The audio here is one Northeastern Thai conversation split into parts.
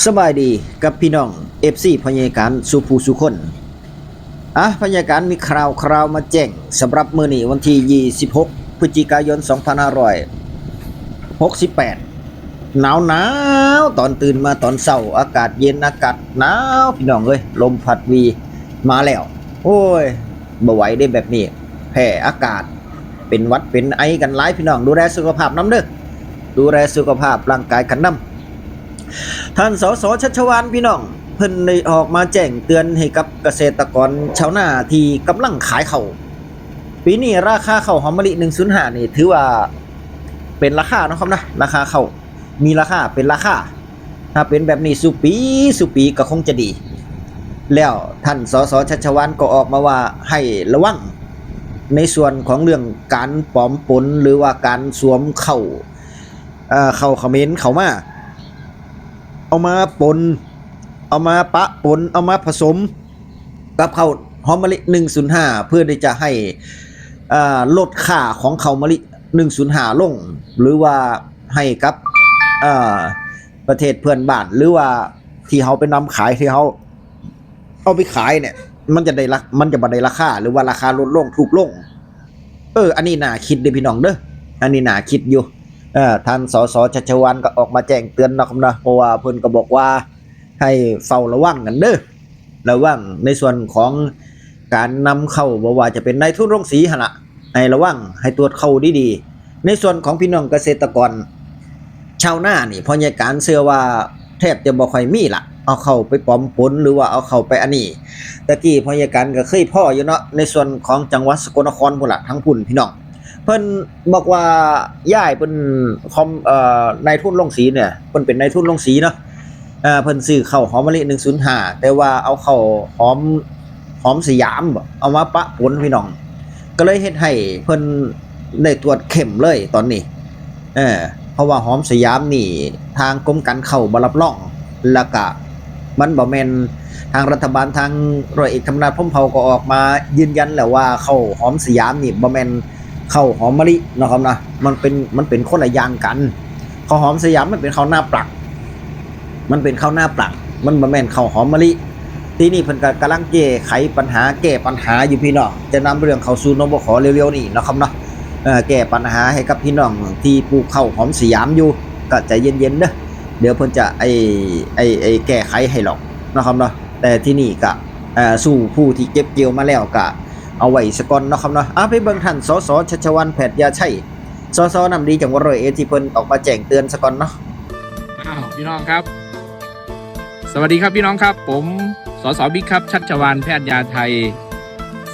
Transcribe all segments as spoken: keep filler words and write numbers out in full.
สบายดีกับพี่น้อง เอฟซี พญาการสู่ผู้สู่คน อ่ะ พญาการมีข่าวคราวมาแจ้งสำหรับมื้อนี้วันที่ยี่สิบหก พฤศจิกายน สองพันห้าร้อยหกสิบแปด หนาวหนาว ตอนตื่นมาตอนเช้า อากาศเย็น อากาศหนาว พี่น้องเอ้ย ลมพัดวีมาแล้ว โอ้ย บ่ไหวเด้แบบนี้ แพ้อากาศ เป็นหวัดเป็นไอกันหลาย พี่น้อง ดูแลสุขภาพนำเด้อ ดูแลสุขภาพร่างกายกันนำ ท่าน สส ชัชวาล พี่น้อง เพิ่นได้ออกมาแจ้งเตือนให้กับเกษตรกรชาวนาที่กำลังขายข้าว ปีนี้ราคาข้าวหอมมะลิ หนึ่งศูนย์ห้า นี่ถือว่าเป็นราคาเนาะครับนะ ราคาข้าว มีราคา เป็นราคา ถ้าเป็นแบบนี้สู่ปีสู่ปีก็คงจะดี แล้วท่าน สส ชัชวาล ก็ออกมาว่าให้ระวังในส่วนของเรื่องการปลอมปน หรือว่าการสวมข้าว เอ่อ ข้าวเขมรเข้ามา เอามาปน เอามาปะปน เอามาผสมกับข้าวหอมมะลิ หนึ่งศูนย์ห้า เพื่อที่จะให้ เอ่อ ลดค่าของข้าวมะลิ หนึ่งศูนย์ห้า ลง หรือว่าให้กับ เอ่อ ประเทศเพื่อนบ้าน หรือว่าที่เขาไปนำขาย ที่เขาเอาไปขายเนี่ย มันจะได้รา มันจะบ่ได้ราคา หรือว่าราคาลดลง ถูกลง เออ อันนี้น่าคิดเด้อพี่น้องเด้อ อันนี้น่าคิดอยู่ เอ่อ ท่าน สส ชัชวาล ก็ออกมาแจ้งเตือนเนาะครับเนาะ เพราะว่าเพิ่นก็บอกว่าให้เฝ้าระวังกันเด้อ ระวังในส่วนของการนำเข้า บ่ว่าจะเป็นนายทุนโรงสีหั่นล่ะ ให้ระวัง ให้ตรวจเข้าดีๆ ในส่วนของพี่น้องเกษตรกร ชาวนานี่ พญาการเชื่อว่าแทบจะบ่ค่อยมีละ เอาเข้าไปปลอมปน หรือว่าเอาเข้าไปอันนี้ ตะกี้พญาการก็เคยพ้ออยู่เนาะ ในส่วนของจังหวัดสกลนครพุ้นละ ทั้งพุ้นพี่น้อง เพิ่นบอกว่ายายเพิ่นคอม เอ่อ นายทุนโรงสีเนี่ย เพิ่นเป็นนายทุนโรงสีเนาะ เอ่อ เพิ่นซื้อข้าวหอมมะลิ หนึ่งศูนย์ห้า แต่ว่าเอาข้าวหอม หอมสยามบ่ เอามาปะปนพี่น้อง ก็เลยเฮ็ดให้เพิ่นได้ตรวจเข้มเลยตอนนี้ เออ เพราะว่าหอมสยามนี่ทางกรมการข้าวบ่รับรอง แล้วก็มันบ่แม่น ทางรัฐบาล ทางร้อยเอกธรรมนัส พรหมเผ่า ก็ออกมายืนยันแล้วว่าข้าวหอมสยามนี่บ่แม่นข้าวหอมมะลิเนาะครับนะ มันเป็น มันเป็นคนละอย่างกัน ข้าวหอมสยามมันเป็นข้าวนาปลัก มันเป็นข้าวนาปลัก มันบ่แม่นข้าวหอมมะลิ ทีนี้เพิ่นก็กำลังแก้ไขปัญหา แก้ปัญหาอยู่พี่น้อง จะนำเรื่องเข้าสู่ นบข เร็วๆ นี้เนาะครับเนาะ เอ่อ แก้ปัญหาให้กับพี่น้องที่ปลูกข้าวหอมสยามอยู่ ก็ใจเย็นๆ เด้อ เดี๋ยวเพิ่นจะไอ้ ไอ้ ไอ้แก้ไขให้หรอกเนาะครับเนาะ แต่ที่นี่ก็ เอ่อ สู่ผู้ที่เก็บเกี่ยวมาแล้วก็เอาไว้ซะก่อนเนาะครับเนาะ อ่ะ ไปเบิ่งท่าน สส ชัชวาล แพทยาชัย สส น้ำดีจังหวัดร้อยเอ็ด ที่เพิ่นออกมาแจ้งเตือนซะก่อนเนาะ อ้าว พี่น้องครับ สวัสดีครับพี่น้องครับ ผม สส บิ๊กครับ ชัชวาล แพทยาชัย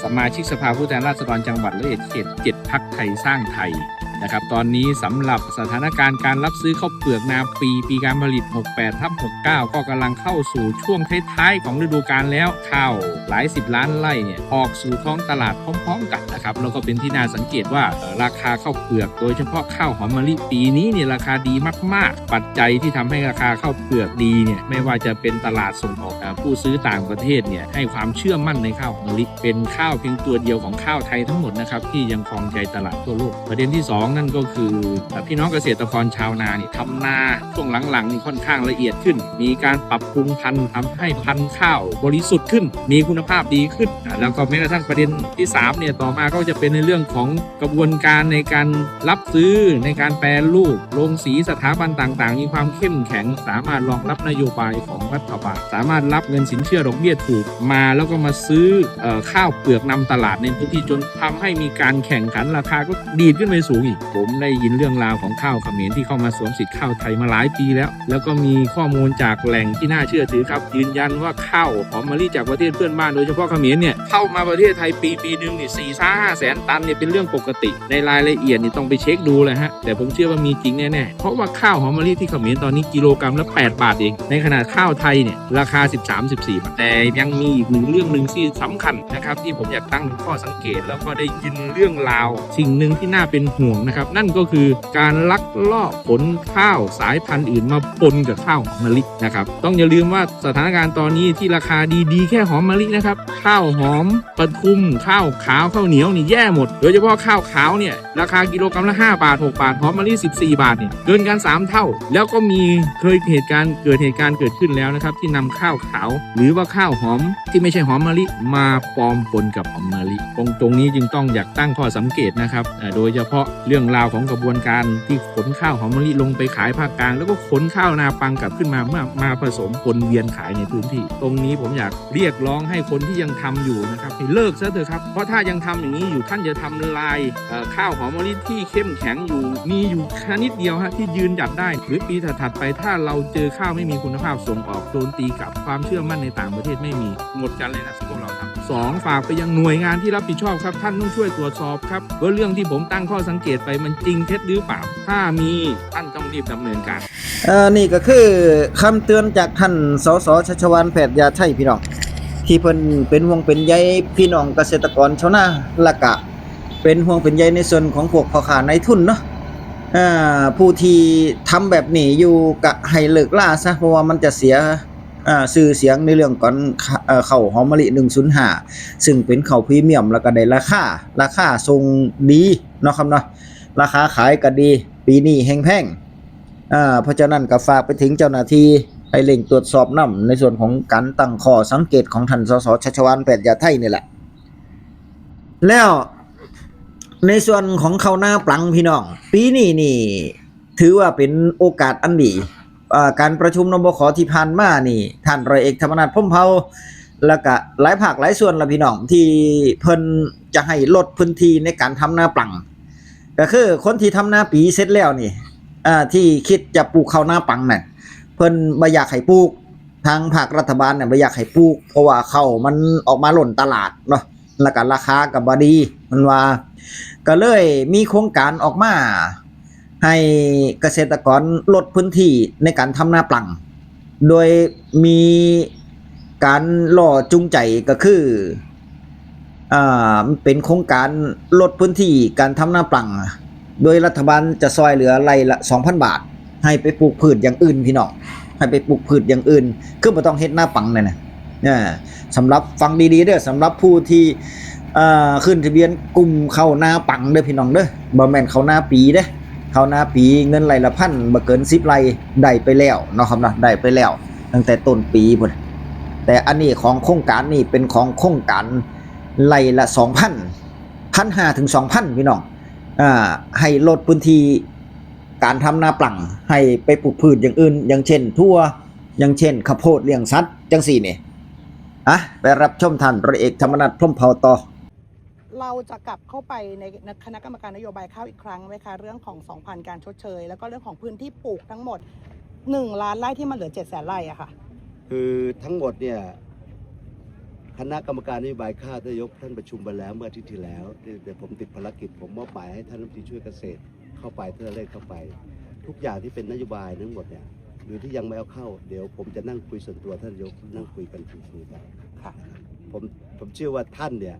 สมาชิกสภาผู้แทนราษฎรจังหวัดร้อยเอ็ด เขต เจ็ด พรรคไทยสร้างไทยนะครับ ตอนนี้สำหรับสถานการณ์การรับซื้อข้าวเปลือกนาปี ปีการผลิต หกแปดทับหกเก้า ก็กำลังเข้าสู่ช่วงท้ายๆ ของฤดูกาลแล้ว ข้าวหลายสิบล้านไร่เนี่ยออกสู่ท้องตลาดพร้อมๆ กันนะครับ แล้วก็เป็นที่น่าสังเกตว่า เอ่อ ราคาข้าวเปลือก โดยเฉพาะข้าวหอมมะลิปีนี้เนี่ยราคาดีมากๆ ปัจจัยที่ทำให้ราคาข้าวเปลือกดีเนี่ย ไม่ว่าจะเป็นตลาดส่งออก อ่า ผู้ซื้อต่างประเทศเนี่ยให้ความเชื่อมั่นในข้าวหอมมะลิ เป็นข้าวเพียงตัวเดียวของข้าวไทยทั้งหมดนะครับ ที่ยังครองใจตลาดทั่วโลก ประเด็นที่สองนั่นก็คือ อ่า พี่น้องเกษตรกรชาวนาเนี่ยทำนาช่วงหลังๆ นี่ค่อนข้างละเอียดขึ้น มีการปรับปรุงพันธุ์ทำให้พันธุ์ข้าวบริสุทธิ์ขึ้น มีคุณภาพดีขึ้น อ่า แล้วก็แม้กระทั่งประเด็นที่สามเนี่ย ต่อมาก็จะเป็นในเรื่องของกระบวนการในการรับซื้อ ในการแปรรูป โรงสี สถาบันต่างๆ มีความเข้มแข็ง สามารถรองรับนโยบายของรัฐบาล สามารถรับเงินสินเชื่อดอกเบี้ยถูกมา แล้วก็มาซื้อ เอ่อ ข้าวเปลือกนำตลาดในพื้นที่ จนทำให้มีการแข่งขัน ราคาก็ดีดขึ้นไปสูงอีก ผมได้ยินเรื่องราวของข้าวเขมรที่เข้ามาสวมสิทธิ์ข้าวไทยมาหลายปีแล้ว แล้วก็มีข้อมูลจากแหล่งที่น่าเชื่อถือครับ ยืนยันว่าข้าวหอมมะลิจากประเทศเพื่อนบ้าน โดยเฉพาะเขมรเนี่ยเข้ามาประเทศไทยปี ปีหนึ่งนี่สี่ห้าแสนตันเนี่ยเป็นเรื่องปกติ ในรายละเอียดนี่ต้องไปเช็คดูเลยฮะ แต่ผมเชื่อว่ามีจริงแน่ๆ เพราะว่าข้าวหอมมะลิที่เขมรตอนนี้กิโลกรัมละแปดบาทเอง ในขณะข้าวไทยเนี่ยราคาสิบสาม สิบสี่บาท แต่ยังมีอีกหนึ่งเรื่องหนึ่งที่สำคัญนะครับ ที่ผมอยากตั้งเป็นข้อสังเกต แล้วก็ได้ยินเรื่องราว สิ่งหนึ่งที่น่าเป็นห่วง นะครับ นั่นก็คือการลักลอบขนข้าวสายพันธุ์อื่นมาปนกับข้าวหอมมะลินะครับ ต้องอย่าลืมว่าสถานการณ์ตอนนี้ที่ราคาดีๆ แค่หอมมะลินะครับ ข้าวหอมปทุม ข้าวขาว ข้าวเหนียวนี่แย่หมด โดยเฉพาะข้าวขาวเนี่ย ราคากิโลกรัมละ ห้า บาท หก บาท หอมมะลิ สิบสี่ บาทเนี่ย เกินกัน สาม เท่า แล้วก็มีเคยเหตุการณ์เกิดเหตุการณ์เกิดขึ้นแล้วนะครับ ที่นำข้าวขาว หรือว่าข้าวหอมที่ไม่ใช่หอมมะลิมาปลอมปนกับหอมมะลิ ตรงตรงนี้จึงต้องอยากตั้งข้อสังเกตนะครับ อ่า โดยเฉพาะเรื่องราวของกระบวนการที่ขนข้าวหอมมะลิลงไปขายภาคกลาง แล้วก็ขนข้าวนาปังกลับขึ้นมา มา มาผสมปนเวียนขายในพื้นที่ ตรงนี้ผมอยากเรียกร้องให้คนที่ยังทำอยู่นะครับ ให้เลิกซะเถอะครับ เพราะถ้ายังทำอย่างนี้อยู่ ท่านจะทำลาย เอ่อ ข้าวหอมมะลิที่เข้มแข็งอยู่ มีอยู่ชนิดเดียวฮะ ที่ยืนหยัดได้ หรือปีถัดๆไป ถ้าเราเจอข้าวไม่มีคุณภาพส่งออก โดนตีกลับ ความเชื่อมั่นในต่างประเทศไม่มี หมดกันเลยนะ พวกเราครับ สอง ฝากไปยังหน่วยงานที่รับผิดชอบครับ ท่านต้องช่วยตรวจสอบครับ ว่าเรื่องที่ผมตั้งข้อสังเกตไปมันจริงเท็จหรือเปล่า ถ้ามี ท่านต้องรีบดำเนินการ เอ่อ นี่ก็คือคำเตือนจากท่าน สส ชัชวาล แพทยาไทย พี่น้อง ที่เพิ่นเป็นห่วงเป็นใยพี่น้องเกษตรกรชาวนา และกะเป็นห่วงเป็นใยในส่วนของพวกพ่อค้านายทุนเนาะ อ่า ผู้ที่ทำแบบนี้อยู่กะให้เลิกลาซะ เพราะว่ามันจะเสีย อ่า ชื่อเสียงในเรื่องของ เอ่อ ข้าวหอมมะลิ หนึ่งศูนย์ห้า ซึ่งเป็นข้าวพรีเมียม แล้วก็ได้ราคา ราคาส่งดีเนาะครับเนาะ ราคาขายก็ดี ปีนี้แฮงแพง อ่า เพราะฉะนั้นก็ฝากไปถึงเจ้าหน้าที่ให้เร่งตรวจสอบนำในส่วนของการตั้งข้อสังเกตของท่าน สส ชัชวาล แพทยาไทย นี่แหละ แล้วในส่วนของข้าวนาปลังพี่น้อง ปีนี้นี่ถือว่าเป็นโอกาสอันดี อ่า การประชุม นบข ที่ผ่านมานี่ ท่านร้อยเอกธรรมนัส พรหมเผ่า แล้วก็หลายภาคหลายส่วนละพี่น้อง ที่เพิ่นจะให้ลดพื้นที่ในการทำนาปลัง ก็คือคนที่ทำนาปีเสร็จแล้วนี่ อ่า ที่คิดจะปลูกข้าวนาปลังน่ะ เพิ่นบ่อยากให้ปลูก ทางภาครัฐบาลเนี่ยบ่อยากให้ปลูก เพราะว่าข้าวมันออกมาล้นตลาดเนาะ แล้วก็ราคาก็บ่ดี มันว่า ก็เลยมีโครงการออกมา ให้เกษตรกรลดพื้นที่ในการทำนาปลัง โดยมีการล่อจูงใจก็คือ อ่า เป็นโครงการลดพื้นที่การทำนาปลัง โดยรัฐบาลจะซอยเหลือไร่ละ สองพัน บาท ให้ไปปลูกพืชอย่างอื่นพี่น้อง ให้ไปปลูกพืชอย่างอื่น คือบ่ต้องเฮ็ดนาปลังนั่นน่ะ อ่า สำหรับฟังดีๆเด้อ สำหรับผู้ที่ เอ่อ ขึ้นทะเบียนกลุ่มข้าวนาปลังเด้อพี่น้องเด้อ บ่แม่นข้าวนาปีเด้อ ข้าวนาปีเงินไร่ละพัน บ่เกิน สิบ ไร่ ได้ไปแล้วเนาะครับเนาะ ได้ไปแล้ว ตั้งแต่ต้นปีพุ้น แต่อันนี้ของโครงการนี่เป็นของโครงการไร่ละ สองพัน พันห้าถึง สองพัน พี่น้อง อ่า ให้ลดพื้นที่การทำนาปลัง ให้ไปปลูกพืชอย่างอื่น อย่างเช่นถั่ว อย่างเช่นข้าวโพดเลี้ยงสัตว์ จังซี่นี่ อ่ะ ไปรับชมท่านร้อยเอกธรรมนัส พรหมเผ่า ต่อ เราจะกลับเข้าไปในคณะกรรมการนโยบายข้าวอีกครั้งไหมคะ เรื่องของ สองพัน การชดเชย แล้วก็เรื่องของพื้นที่ปลูกทั้งหมด หนึ่ง ล้านไร่ที่มันเหลือ เจ็ด แสนไร่อะค่ะ คือทั้งหมดเนี่ย คณะกรรมการนโยบายข้าวนายกท่านประชุมไปแล้วเมื่ออาทิตย์ที่แล้วแต่ผมติดภารกิจ ผมมอบหมายให้ท่านรัฐมนตรีช่วยเกษตรเข้าไป ท่านได้เข้าไป ทุกอย่างที่เป็นนโยบายทั้งหมดเนี่ย หรือที่ยังไม่เอาเข้า เดี๋ยวผมจะนั่งคุยส่วนตัวท่านนายก นั่งคุยกันคุยกัน ค่ะ ผมผมเชื่อว่าท่านเนี่ย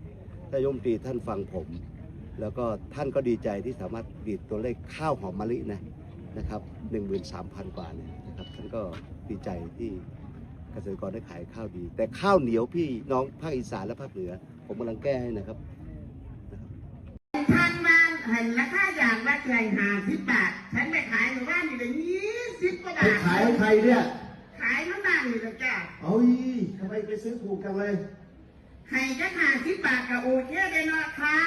ท่านนายกรัฐมนตรีท่านฟังผม แล้วก็ท่านก็ดีใจที่สามารถดีดตัวเลขข้าวหอมมะลินะนะครับหนึ่งหมื่นสามพันกว่าเนี่ยนะครับ ท่านก็ดีใจที่เกษตรกรได้ขายข้าวดี แต่ข้าวเหนียวพี่น้องภาคอีสานและภาคเหนือ ผมกำลังแก้ให้นะครับ ท่านว่าหันราคายางว่าเกลือห้าสิบบาท ฉันไปขายหมู่บ้านนี่เลยยี่สิบกว่าบาท ขายให้ใครเนี่ย ขายน้ำมันนี่เลยจ้ะ เอ้ยทำไมไปซื้อถูกจังเลย ให้จักห้าสิบบาทก็โอเคได้เนาะค่ะ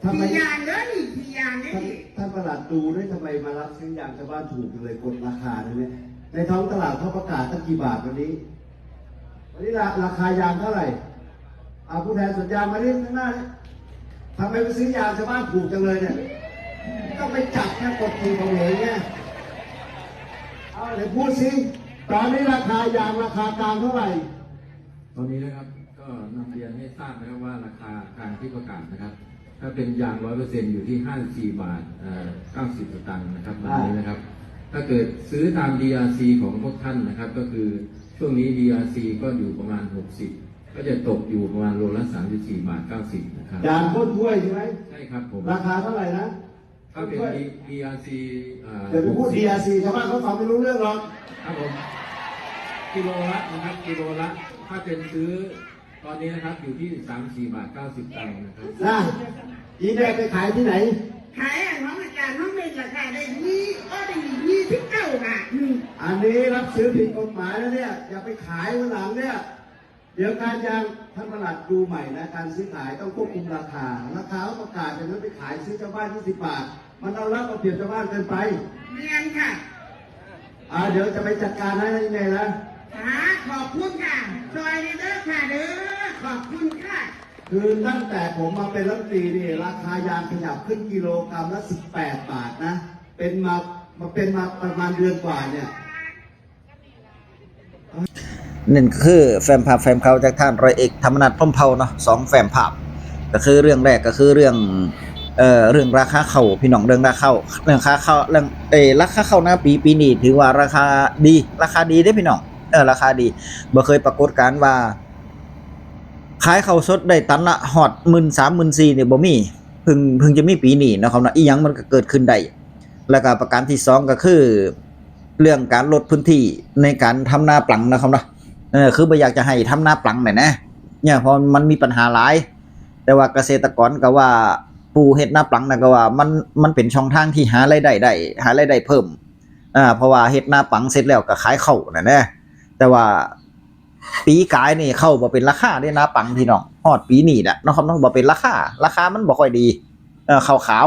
ทำไม ขี่ยางเด้อนี่ขี่ยางเด้อนี่ ท่านประหลัดดูด้วยทำไมมารับซื้อยางชาวบ้านถูกจังเลยกดราคาเนี่ย ในท้องตลาดเขาประกาศตั้งกี่บาทวันนี้ วันนี้ราราคายางเท่าไหร่ เอาผู้แทนสวนยางมาเรียกข้างหน้านี่ทำไมไปซื้อยางชาวบ้านถูกจังเลยเนี่ย ต้องไปจับนะกดขี่เขมรเนี่ย เอาไหนพูดสิ ตอนนี้ราคายางราคากลางเท่าไหร่ ตอนนี้นะครับก็นำเรียนให้ทราบนะครับว่าราคากลางที่ประกาศนะครับ ถ้าเป็นยางร้อยเปอร์เซ็นต์อยู่ที่ห้าสิบสี่บาทเอ่อเก้าสิบสตางค์นะครับวันนี้นะครับ ถ้าเกิดซื้อตาม ดีอาร์ซี ของพวกท่านนะครับ ก็คือช่วงนี้ ดีอาร์ซี ก็อยู่ประมาณหกสิบ ก็จะตกอยู่ประมาณโลละสามสิบสี่บาทเก้าสิบนะครับ ยางพ่นถ้วยใช่ไหม ใช่ครับผม ราคาเท่าไหร่นะ ถ้าเป็น B- BRC อ่า อย่าไปพูด BRC ชาวบ้านเขาฟังไม่รู้เรื่องหรอก ครับผมกิโลละนะครับกิโลละถ้าเป็นซื้อตอนนี้นะครับอยู่ที่สามสี่บาทเก้าสิบตังค์นะครับ นะอีแม่ไปขายที่ไหน ขายอ่ะน้องอาจารย์น้องเบนราคาได้ยี่ก็ได้ยี่สิบเก้าบาทหนึ่ง อันนี้รับซื้อผิดกฎหมายแล้วเนี่ย อย่าไปขายวันหลังเนี่ย เดี๋ยวการยางท่านประหลัดดูใหม่นะการซื้อขายต้องควบคุมราคา ราคาเขาประกาศอย่างนั้นไปขายซื้อชาวบ้านยี่สิบบาท มันเอารัดเอาเปรียบชาวบ้านเกินไป เรียนค่ะ อ่าเดี๋ยวจะไปจัดการให้นะอีแม่นะ ค่ะขอบคุณค่ะซอยนี้เด้อค่ะเด้อขอบคุณค่ะ คือตั้งแต่ผมมาเป็นรัฐมนตรีนี่ราคายางขยับขึ้นกิโลกรัมละสิบแปดบาทนะ เป็นมามาเป็นมาประมาณเดือนกว่าเนี่ย นั่นก็คือแฟ้มภาพแฟ้มข่าวจากท่านร้อยเอกธรรมนัฐพรหมเผ่าเนาะสองแฟ้มภาพ ก็คือเรื่องแรกก็คือเรื่องเอ่อเรื่องราคาข้าวพี่น้องเรื่องราคาข้าวเรื่องค่าข้าวเรื่องเออราคาข้าวนาปีปีนี้ถือว่าราคาดีราคาดีเด้อพี่น้องเออราคาดีบ่เคยปรากฏการณ์ว่า ขายข้าวสดได้ตันละฮอดหมื่นสามหมื่นสี่นี่บ่มีเพิ่งเพิ่งจะมีปีนี้นะครับเนาะอีหยังมันก็เกิดขึ้นได้ แล้วก็ประการที่สองก็คือ เรื่องการลดพื้นที่ในการทำนาปลังนะครับเนาะเออคือบ่อยากจะให้ทำนาปลังเนี่ยนะเนี่ยเพราะมันมีปัญหาหลาย แต่ว่าเกษตรกรก็ว่าผู้เฮ็ดนาปลังนะก็ว่ามันมันเป็นช่องทางที่หารายได้ได้หารายได้เพิ่มอ่าเพราะว่าเฮ็ดนาปลังเสร็จแล้วก็ขายข้าวน่ะนะแต่ว่าปีกายนี่ข้าวบ่เป็นราคาเด้นาปลังพี่น้องฮอดปีนี้แหละเนาะครับเนาะบ่เป็นราคาราคามันบ่ค่อยดี เอ่อข้าวขาว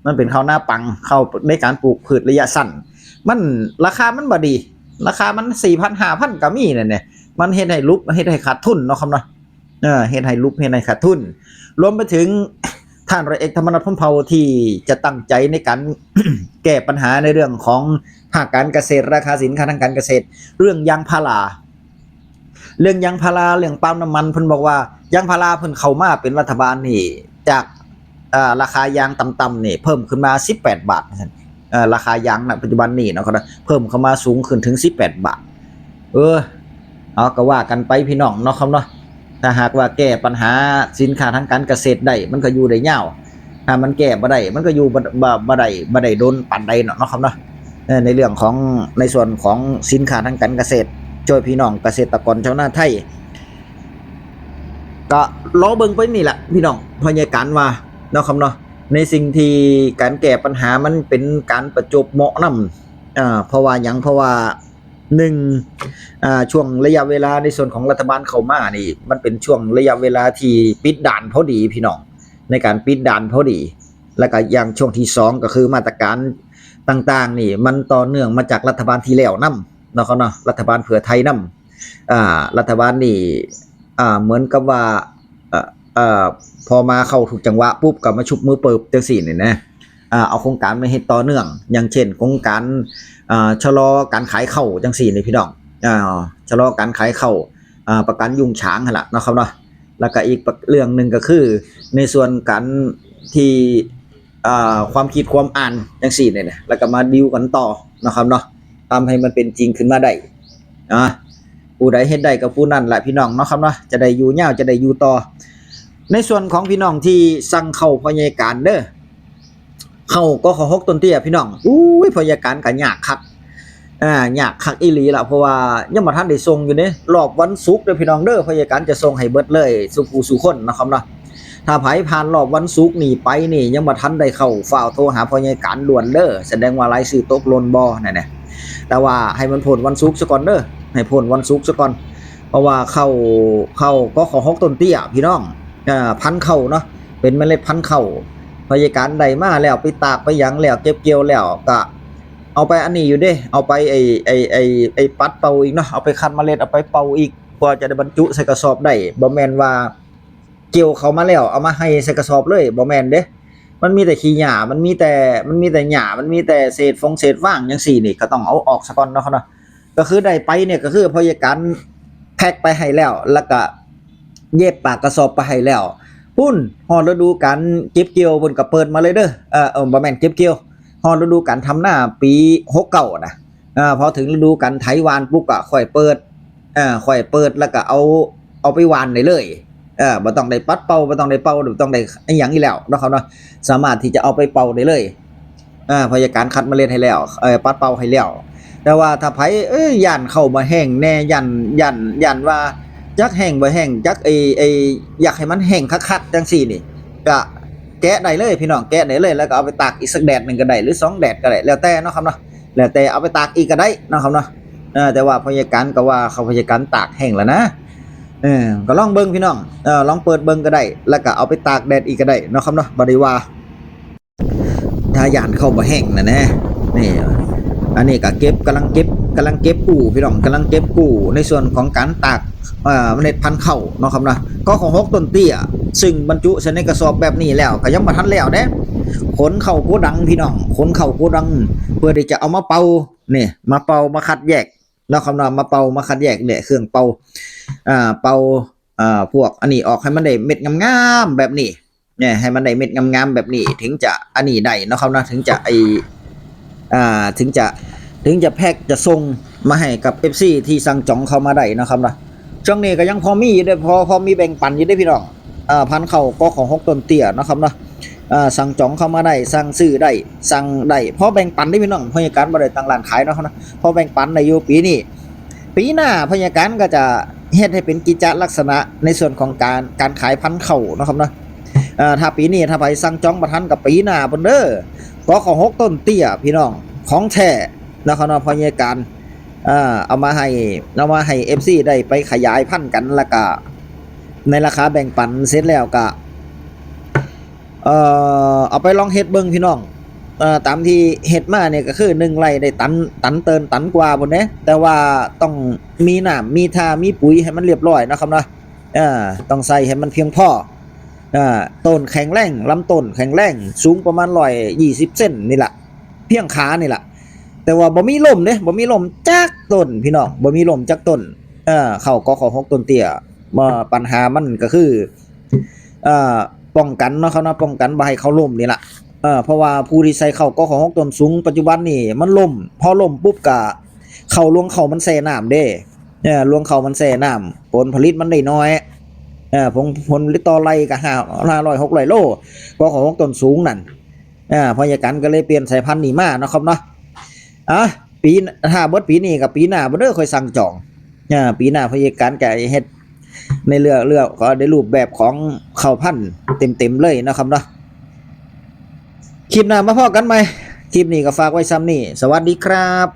มันเป็นข้าวนาปลังข้าวในการปลูกพืชระยะสั้น มันราคามันบ่ดี ราคามันสี่พันห้าพันก็มีนั่นเนี่ยมันเฮ็ดให้หลุบเฮ็ดให้ขาดทุนเนาะครับเนาะเออเฮ็ดให้หลุบเฮ็ดให้ขาดทุน รวมไปถึงท่านร้อยเอกธรรมนัฐพรหมเผ่าที่จะตั้งใจในการ แก้ปัญหาในเรื่องของภาคการเกษตรราคาสินค้าทางการเกษตร เรื่องยางพารา เรื่องยางพาราเรื่องปาล์มน้ำมันเพิ่นบอกว่ายางพาราเพิ่นเข้ามาเป็นรัฐบาลนี่จากเอ่อราคายางต่ำๆนี่เพิ่มขึ้นมาสิบแปดบาทเอ่อราคายางณปัจจุบันนี้เนาะครับเพิ่มเข้ามาสูงขึ้นถึงสิบแปดบาทเออเอาก็ว่ากันไปพี่น้องเนาะครับเนาะถ้าหากว่าแก้ปัญหาสินค้าทางการเกษตรได้มันก็อยู่ได้ยาวถ้ามันแก้บ่ได้มันก็อยู่บ่บ่บ่ได้บ่ได้โดนปานใดเนาะเนาะครับเนาะเออในเรื่องของในส่วนของสินค้าทางการเกษตร ช่วยพี่น้องเกษตรกรชาวนาไทย ก็รอเบิ่งไปนี่แหละพี่น้องพยาการว่าเนาะครับเนาะในสิ่งที่การแก้ปัญหามันเป็นการประจวบเหมาะนำอ่าเพราะว่าหยังเพราะว่าหนึ่งอ่าช่วงระยะเวลาในส่วนของรัฐบาลเข้ามานี่มันเป็นช่วงระยะเวลาที่ปิดด่านพอดีพี่น้องในการปิดด่านพอดี แล้วก็อย่างช่วงที่สองก็คือมาตรการต่างๆนี่มันต่อเนื่องมาจากรัฐบาลที่แล้วนำเนาะครับเนาะรัฐบาลเพื่อไทยนำ อ่ารัฐบาลนี่อ่าเหมือนกับว่าเอ่อเอ่อพอมาเข้าถูกจังหวะปุ๊บก็มาชุบมือเปิบจังสี่นี่นะอ่าเอาโครงการมาเฮ็ดต่อเนื่อง อย่างเช่นโครงการอ่าชะลอการขายข้าวจังสี่นี่พี่น้องอ่าชะลอการขายข้าวอ่าประกันยุงฉางหั่นล่ะเนาะครับเนาะแล้วก็อีกเรื่องหนึ่งก็คือในส่วนการที่อ่าความคิดความอ่านจังสี่นี่นะแล้วก็มาดีลกันต่อเนาะครับเนาะทำให้มันเป็นจริงขึ้นมาได้ อ่ะผู้ใดเฮ็ดได้ก็ผู้นั้นแหละพี่น้องเนาะครับเนาะจะได้อยู่ยาวจะได้อยู่ต่อ ในส่วนของพี่น้องที่สั่งเข้าพ่อใหญ่การเด้อเข้าก็ขอหกต้นเตี้ยพี่น้องอุ้ยพ่อใหญ่การก็ยากคักอ่ายากคักอีหลีละเพราะว่ายังบ่ทันได้ส่งอยู่เด้รอบวันศุกร์เด้อพี่น้องเด้อพ่อใหญ่การจะส่งให้เบิดเลยสู่ผู้สู่คนนะครับเนาะ ถ้าไผผ่านรอบวันศุกร์นี่ไปนี่ยังบ่ทันได้เข้าฟ้าวโทรหาพ่อใหญ่การด่วนเด้อแสดงว่ารายชื่อตกหล่นบ่นั่นแหละแต่ว่าให้มันพ้นวันศุกร์ซะก่อนเด้อให้พ้นวันศุกร์ซะก่อนเพราะว่าเข้าเข้าก็ขอหกต้นเตี้ยพี่น้องเอ่อพันธุ์เข้าเนาะเป็นเมล็ดพันธุ์เข้าพ่อใหญ่การได้มาแล้วไปตากไปหยังแล้วเก็บเกี่ยวแล้วก็เอาไปอันนี้อยู่เด้เอาไปไอ้ไอ้ไอ้ไอ้ปัดเป่าอีกเนาะเอาไปคัดเมล็ดเอาไปเป่าอีกกว่าจะได้บรรจุใส่กระสอบได้บ่แม่นว่า เกี่ยวเข้ามาแล้วเอามาให้ใส่กระสอบเลยบ่แม่นเด้มันมีแต่ขี้หญ้ามันมีแต่มันมีแต่หญ้ามันมีแต่เศษฟงเศษฟางจังซี่นี่ก็ต้องเอาออกซะก่อนเนาะครับเนาะก็คือได้ไปเนี่ยก็คือพ่อใหญ่การแพ็คไปให้แล้ว แล้วก็เย็บปากกระสอบไปให้แล้วพุ้นฮอดฤดูกาลเก็บเกี่ยวเพิ่นก็เปิดมาเลยเด้อเออเออบ่แม่นเก็บเกี่ยวฮอดฤดูกาลทำนาปีหกเก้านะอ่าพอถึงฤดูกาลไถหว่านปุ๊บก็ค่อยเปิดอ่าค่อยเปิดแล้วก็เอา เอาไปหว่านได้เลย เออ บ่ต้องได้ปัดเป่า บ่ต้องได้เป่า บ่ต้องได้อิหยังอีกแล้วเนาะครับเนาะ สามารถที่จะเอาไปเป่าได้เลย อ่า พยาการคัดเมล็ดให้แล้ว เอ่อ ปัดเป่าให้แล้ว แต่ว่าถ้าไผ เอ้ย ย่านข้าวบ่แห้งแน่ ย่าน ย่าน ย่านว่าจักแห้งบ่แห้ง จักไอ้ ไอ้ อยากให้มันแห้งคักๆ จังซี่นี่ ก็แกะได้เลยพี่น้อง แกะได้เลย แล้วก็เอาไปตากอีกสักแดดหนึ่งก็ได้ หรือสองแดดก็ได้ แล้วแต่เนาะครับเนาะ แล้วแต่เอาไปตากอีกก็ได้เนาะครับเนาะ เออ แต่ว่าพยาการก็ว่าข้าวพยาการตากแห้งแล้วนะ เออ ก็ลองเบิ่งพี่น้อง เออ ลองเปิดเบิ่งก็ได้ แล้วก็เอาไปตากแดดอีกก็ได้เนาะครับเนาะ บ่ได้ว่า ถ้าย่านข้าวบ่แห้งนะนะ นี่ อันนี้ก็เก็บ กำลังเก็บ กำลังเก็บกู้พี่น้อง กำลังเก็บกู้ในส่วนของการตาก เอ่อ เมล็ดพันธุ์ข้าวเนาะครับนะ กข.หก ต้นเตี้ย ซึ่งบรรจุใส่ในกระสอบแบบนี้แล้ว ก็ยังบ่ทันแล้วเด้ ขนเข้าโกดังพี่น้อง ขนเข้าโกดัง เพื่อที่จะเอามาเป่า นี่ มาเป่า มาคัดแยกเนาะครับเนาะ มาเป่า มาคัดแยกเนี่ย เครื่องเป่า อ่า เป่า อ่า พวกอันนี้ออกให้มันได้เม็ดงามๆแบบนี้ เนี่ย ให้มันได้เม็ดงามๆแบบนี้ ถึงจะอันนี้ได้เนาะครับเนาะ ถึงจะไอ อ่า ถึงจะ ถึงจะแพ็คจะส่งมาให้กับ เอฟซี ที่สั่งจองเข้ามาได้เนาะครับเนาะ ช่วงนี้ก็ยังพอมีอยู่เด้อ พอ พอมีแบ่งปันอยู่เด้อพี่น้อง อ่า พันธุ์ข้าว กข.หก ต้นเตี้ยเนาะครับเนาะ อ่า สั่งจองเข้ามาได้ สั่งซื้อได้ สั่งได้ พอแบ่งปันได้พี่น้อง พยาการบ่ได้ตั้งร้านขายเนาะครับเนาะ พอแบ่งปันได้อยู่ปีนี้ ปีหน้าพยาการก็จะเฮ็ดให้เป็นกิจลักษณะในส่วนของการ การขายพันธุ์ข้าวเนาะครับเนาะ เอ่อ ถ้าปีนี้ถ้าไผสั่งจองบ่ทันก็ปีหน้าพุ้นเด้อ กข.หก ต้นเตี้ยพี่น้อง ของแท้เนาะครับเนาะ พยาการ เอ่อ เอามาให้ เอามาให้ เอฟซี ได้ไปขยายพันธุ์กัน แล้วก็ในราคาแบ่งปันเสร็จแล้วก็ เอ่อ เอาไปลองเฮ็ดเบิ่งพี่น้อง เอ่อ ตามที่เฮ็ดมาเนี่ยก็คือหนึ่งไร่ได้ตัน ตันเตินตันกว่าพุ้นเด้ แต่ว่าต้องมีน้ำ มีท่า มีปุ๋ยให้มันเรียบร้อยเนาะครับเนาะ เอ่อ ต้องใส่ให้มันเพียงพอ เอ่อ ต้นแข็งแรง ลำต้นแข็งแรง สูงประมาณร้อยยี่สิบเซนนี่ล่ะ เพียงขานี่ล่ะ แต่ว่าบ่มีล้มเด้ บ่มีล้มจักต้นพี่น้อง บ่มีล้มจักต้น เอ่อ ข้าว กข.หก ต้นเตี้ย บ่ ปัญหามันก็คือ เอ่อ ป้องกันเนาะครับเนาะ ป้องกันบ่ให้ข้าวล้มนี่ล่ะ เอ่อ เพราะว่าผู้ที่ใส่ข้าว กข.หก ต้นสูงปัจจุบันนี่มันล้ม พอล้มปุ๊บก็ข้าว รวงข้าวมันแช่น้ำเด้ เอ่อ รวงข้าวมันแช่น้ำ ผลผลิตมันได้น้อย เอ่อ ผล ผลผลิตต่อไร่ก็ห้า ห้าร้อย หกร้อย โล กข.หก ต้นสูงนั่น เอ่อ พยาการก็เลยเปลี่ยนสายพันธุ์นี่มาเนาะครับเนาะ อ่ะ ปี ถ้าเบิดปีนี้ก็ปีหน้าพุ้นเด้อค่อยสั่งจอง อ่า ปีหน้าพยาการก็เฮ็ดในเรื่อง เรื่อง ก็ในรูปแบบของข้าวพันธุ์เต็มๆเลยเนาะครับเนาะ คลิปหน้ามาพ้อกันใหม่ คลิปนี้ก็ฝากไว้ส่ำนี้ สวัสดีครับ